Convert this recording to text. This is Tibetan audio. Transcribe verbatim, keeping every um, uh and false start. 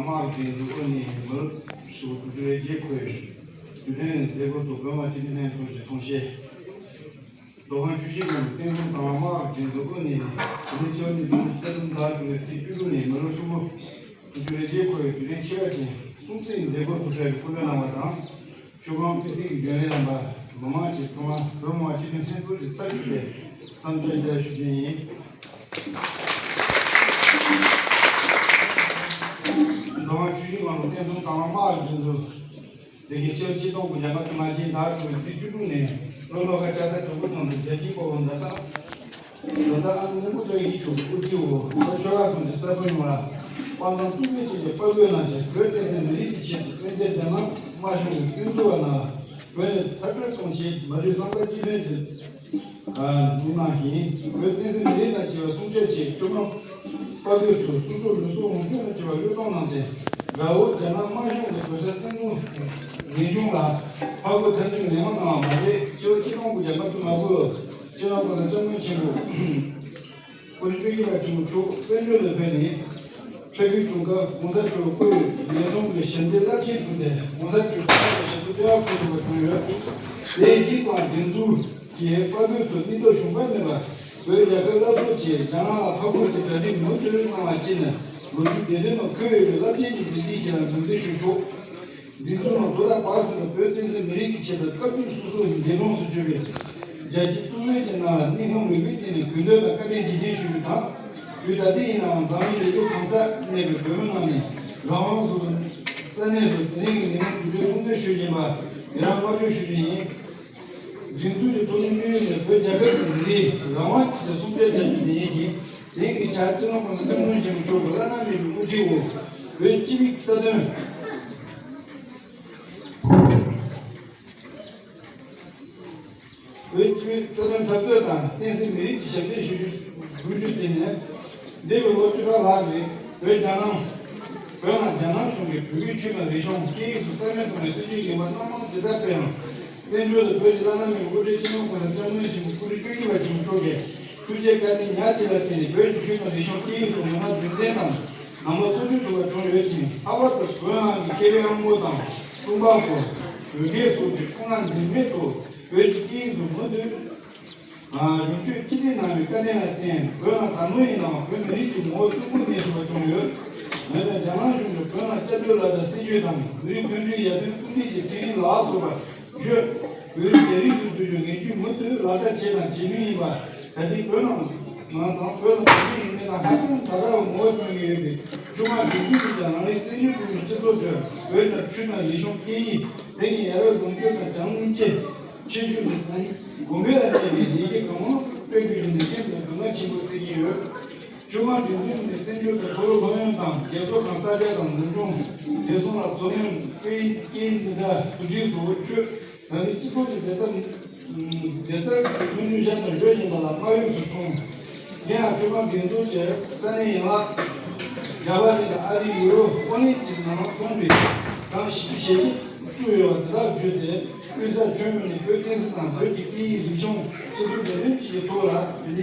དམག་གི་འཛུགས་སྐོར་ནས་མི་རབས་ཧྲིལ་པོ་དྲུག་ཅུ་རེ་བརྒྱད་འཁོད་དུས་དྲན་མཛད་སྒོ་དུ་བོད་མི་སྤྱི་འཐུས་ལྷན་ཚོགས་ཀྱི་གསུང་བཤད། མདོ་ཁམས་ཆུ་བཞི་སྒང་དྲུག་བསྟན་འཛིན་གཙང་མ་དམག་གི་འཛུགས་སྐོར་ནས་དུས་དྲན་ཆེ་བ་ནས་དུས་དྲན་ཆེ་བ་དང་དྲུག་པའི་ཚེས་བཅུ་དྲུག་ནས་མི་རབས་ཧྲིལ་པོ་དྲུག་ཅུ་རེ་བརྒྱད་འཁོད་དུས་དྲན་ཆེ་བ་ཅན་སྲུང་བརྩིའི་མཛད་སྒོ་དུ་ཕེབས་པའི་སྐུ་མགྲོན་རྣམ་པ་དང་། ཆུ་སྒང་དཔེ་སྲིད་ཀྱི་རྒྱུན་ལས་རྣམ་པ། མི་མང་བཅས་ཚང་མ་བོད་མི་མང་སྤྱི་འཐུས་ལྷན་ཚོགས་ཀྱི་ཚབ་ཞུས་ཏེ་འཚམས་འདྲི་བཀྲ་ཤིས་ཞུ་རྒྱུ་ཡིན། མདོ་ཁམས་ཆུ་བཞི་སྒང་དྲུག་བསྟན་འཛིན་གཙང་མ་དམག་གི་འཛུགས་སྐོར་དེ་གའི་ཆེ་བ་ཆིག་སྟོང་དགུ་བརྒྱ་ལྔ་བཅུ་ང་བརྒྱད་ཟླ་དྲུག་པའི་ཚེས་བཅུ་དྲུག་ནས་ལྷོ་ལྷོ་ཁ་ལྕགས་རྟ་གྲུ་པ་ཚང་དུ་རྒྱལ་སྤྱིའི་དཔའ་བོ་མཛད་ས། ད་ལྟ་ཨ་ནེ་ལེགས་པོ་ཚོ་ཡིན་ཆོག་སྐུ་ཚེའོ་ད་ཆོལ་ཁ་གསུམ་གྱི་ས་བོན་ཡོངས་ལ་དཔའ་མཛངས་ཐུགས་རྗེ་ཆེ་གི་དཔའ་རྒོད་གནང་བྱས། བོད་བསྟན་སྲིད་མི་རིགས་ཀྱི་ཆེད་དུ་བཙན་བྱོལ་རྒྱ་ནག་དམར་གཞུང་གི་བཙན་འཛུལ་བ་ནང་བོད་ནས་མཐར་སྐྲོད་གཏོང་ཆེད་མ་བསྡུས་བསམ་པ་གཅིག་མཐུན་གྱིས་འཛུགས་གནང་ཞིང་། བོད་བསྟན་སྲིད་མི་རིགས་དང་བཅས་པ་སྲུང་སྐྱོབ་ཆེད་ཆོལ་ཁ་དཔའ་རྒོད་ཚོས་སོ་སོའི་ལུས་སྲོག་ངོ་རྒོལ་དང་བཅས་པ་བློས་གཏོང་གནང་སྟེ། དགའ་བོ་རྒྱ་ནག་དམར་གཞུང་གི་བོད་ས་བཙན་འཛུལ་ངེས་འབྱུང་ལ་ཕར་རྒོལ་མཐའ་མཇུག་ལན་མ་གནང་བ་མ་ཟད། ཕྱི་ལོ་ཆིག་སྟོང་དགུ་བརྒྱ་ལྔ་བཅུ་ང་དགུ་ལོར་སྤྱི་ནོར་༸གོང་ས་༸སྐྱབས་མགོན་ཆེན་པོ་སྐུ་ཕྲེང་བཅུ་བཞི་པ་ཆེན་པོ་མཆོག་བཙན་བྱོལ་དུ་ཕེབས་ནས་ཕེབས་སྐུའི་དྲུང་སྐབས་༸གོང་ས་མཆོག་སྐུའི་ལས་ཟུང་གི་ཞབས་འདེགས་རླབས་ཆེན་ཕུལ་ཏེ། ༸གོང་ས་མཆོག་ལ་ཞབས་ཏོག་སྤྲོ་བ་ཕུལ་ཐུབ་པ་བྱུང་ཡོད། དེའི་རྗེས་སུའང་སྒྲིག་འཛུགས་ཀྱི་དཔའ་རྒོད་ཚོ་སྙིང་སྟོབས་ཞུམ་པ་མེད་པར་བོད་རྒྱལ་ཁབ་སླར་གསོ་ཆེད་རྒྱ་ནག་ལ་ཕར་རྒོལ་གྱི་གྲ་སྒྲིག་མུ་མཐུད་གནང་བ་བཅས་ནི་ལོ་རྒྱུས་འདས་དོན་ནང་འཁོད་ཡོད་པའི་རླབས་ཆེན་གྱི་མཛད་རྗེས་ཤིག་ལ་ངོས་འཛིན་ཞུ་ཆོག་སྒྲིག་འཛུགས་ནང་དོ་བདག་བར་གསུམ་དུ་བོད་བསྟན་སྲིད་མི་རིགས་ཀྱི་ཆེད་དུ་སྐབས་དུས་སོ་སོ་འདས་གྲོངས་སུ་གྱུར་པའི་རྒྱལ་གཅེས་གཏུག་མེད་ཀྱི་ངང་ལ་སྙིང་ཁོང་རུས་པའི་གཏིང་ནས་གུས་འདུད་དང་བཀའ་དྲིན་རྗེས་དྲན་ཞུ་རྒྱུ་དང་། དུས་ད་ལྟ་ཡིན་ནའང་འཛམ་གླིང་ཡུལ་གྲུ་གང་སར་གནས་པའི་བོད་མི་རྣམས་ནས་རང་རང་སོ་སོའི་ས་གནས་སུ་དེ་རིང་གི་ཉིན་མོ་དུས་དྲན་སྲུང་བརྩི་ཞུ་བཞིན་པར་ཡི་རང་བསྔགས་བརྗོད་ཞུ་རྒྱུ་ཡིན། སྒྲིག་འཛུགས་ཀྱི་ཐོག་ནས་དམིགས་ཡུལ་ནི་བོད་རྒྱལ་ཁབ་ཀྱི་མི་རིགས་རང་དབང་ཆེད་དུ་སྲུང་སྐྱོབ་བྱ་རྒྱུ་དེ་ཡིན་ཞིང་། དེང་གི་ཆར་སྤྱི་ནོར་༸གོང་ས་༸སྐྱབས་མགོན་ཆེན་པོ་མཆོག་གི་བླ་ན་མེད་པའི་དབུ་ཁྲིད་འོག་བོད་སྤྱི་མིའི་རྩ་དོན། བོད་སྤྱི་མིའི་རྩ་དོན་འཐབ་རྩོད་དང་བསྟན་སྲིད་མི་རིགས་ཀྱི་ཞབས་འདེགས་ཞུ་རྒྱུ་དགོས་རྒྱུ་དེ་ནི། འདས་པའི་ལོ་བཅུ་ཕྲག་ལྷག་རིང་བོད་རྒྱ་ནག་བོད་ནང་རྒྱ་ནག་གཞུང་གིས་བོད་ཀྱི་ཆོས་དང་རིག་གཞུང་སྐད་ཡིག་སོགས་རྩ་མེད་གཏོང་བའི་སྲིད་བྱུས་ངན་པ་སྣ་མང་ཇི་ལྟར་སྤེལ་ཡང་། བཙན་བྱོལ་དུ་བོད་ཀྱི་བླ་ན་མེད་པའི་དབུ་ཁྲིད་སྤྱི་ནོར་༸གོང་ས་༸སྐྱབས་མགོན་ཆེན་པོ་སྐུ་ཕྲེང་བཅུ་བཞི་པ་ཆེན་པོ་མཆོག་གིས་ཐུགས་རྗེ་བཀའ་དྲིན་ཉག་གཅིག་ལ་བརྟེན་ནས་བོད་ཀྱི་ཆོས་དང་རིག་གཞུང་སྐད་ཡིག་སོགས་ངོ་མ་རྒྱུན་འཛིན་དང་ནང་པ་སྲུང་སྐྱོབ་ཐུབ་པ་བྱུང་ཡོད་ཅིང་། ལྷག་པར་དུ་བོད་ནང་གི་མཁས་པའི་ཨ་མོ་དང་གསུང་པ་པོ། བོད་དགེ་སོགས་ཀྱིས་ཁོང་རྣམས་འཛིན་མེད་དུ་བོད་ཀྱི་སྐད་ཡིག་སོགས་མུ་མཐུད་གཞུང་ཆོས་ཆེད་དུ་གནང་བའི་བཀའ་དྲིན་ལ་བརྟེན། བོད་ནང་ད་དུང་ཡིན་ནའང་བོད་མི་རིགས་ཀྱི་ངོ་བོ་གསོན་པོར་གནས་ཐུབ་པ་བྱུང་ཡོད། འོན་ཀྱང་རྒྱ་ནག་གཞུང་གིས་བོད་ནང་སྐྱབས་བཅོལ་ལག་བསྟར་སྲིད་བྱུས་དང་། མི་རིགས་མཐུན་སྒྲིལ་ཡར་ཐོན་སྐུལ་འདེད་ཀྱི་ཁྲིམས་ཡིག་ལ་སོགས་པ་བརྗོད། བོད་རིགས་རྒྱ་རིགས་སུ་བསྒྱུར་རྒྱུའི་ངན་ཇུས་མུ་མཐུད་ལག་བསྟར་བྱས་དང་བྱེད་མུས་ཡིན་པ། ད་ཐེངས་བོད་ནང་ནང་དང་བོད་ལ་བོད་མི་ཡིན་མིན་ལ་ཧ་ཅང་ད་དྲག་པའི་ངོ་བོ་སྟོན་གྱི་ཡོད་པས། ཆུ་སྒང་སྒྲིག་འཛུགས་ཀྱིས་ཀྱང་རང་རེའི་བཙན་བྱོལ་བོད་མིའི་སྤྱི་ཚོགས་ཁྲོད་བོད་ཀྱི་ཆོས་དང་རིག་གཞུང་སྐད་ཡིག་དེ་ཉིད་ཡར་རྒྱས་ལོངས་སྤྱོད་དང་རྒྱང་སྲིང་ཆེད། ཆེད་སྦྱོང་དང་གོང་འཕེལ་ལ་བརྟེན་པའི་ལེགས་སྐྱེས་གང་མང་སྤེལ་དགོས་པའི་ནུས་ལྡན་དང་དགོས་ངེས་ཆེན་པོ་བརྩི་གི་ཡོད། ཆུ་སྒང་སྒྲིག་འཛུགས་ནས་བཙན་བྱོལ་དུ་མཐོ་སློབ་སློབ་ཡོན་དང་རྒྱལ་ཚོགས་ཁང་གསར་རྒྱག་དང་འཛིན་སྐྱོང་བདེ་སྲུང་ལ་ཚོང་ལས་སྐྱེལ་འཛིན་གྲྭ་བཙུགས་རྗེས་སུ་ཆོས་ད་ནི་སྤྱི་ཚོགས་ཀྱི་བདེ་ཐབས་བདེ་རྩར་གྱི་ཐོན་རྒྱུ་ཤར་དང་འགྲོ་བཞིན་པ་ལ་ཁ་གཡོགས་སུ་མཐོང་། དེ་ཡང་ཆུ་སྒང་སྒྲིག་འཛུགས་ཀྱི་ས་གནས་ཡན་ལག་རྒྱ་གར་རི་དང་ཨ་རི་ཡུ་རོབ་ཨོ་གླིང་གི་ནང་ཐོན་པའི་གྲངས་བཞི་བཅུ་ཞེ་བརྒྱད་བཙུགས་ཡོད་པ་དེ་དག་བརྒྱུད་དེ། དབུས་གཙང་ཆོལ་མི་ནས་བོད་བསྟན་སྲིད་དང་བོད་ཀྱི་སྐད་ཡིག་རིག་གཞུང་སྤྱི་ཚོགས་འབྲེལ་མཐུན་བཅས་ཀྱི་ཐོག་ལ་དེ་ནི།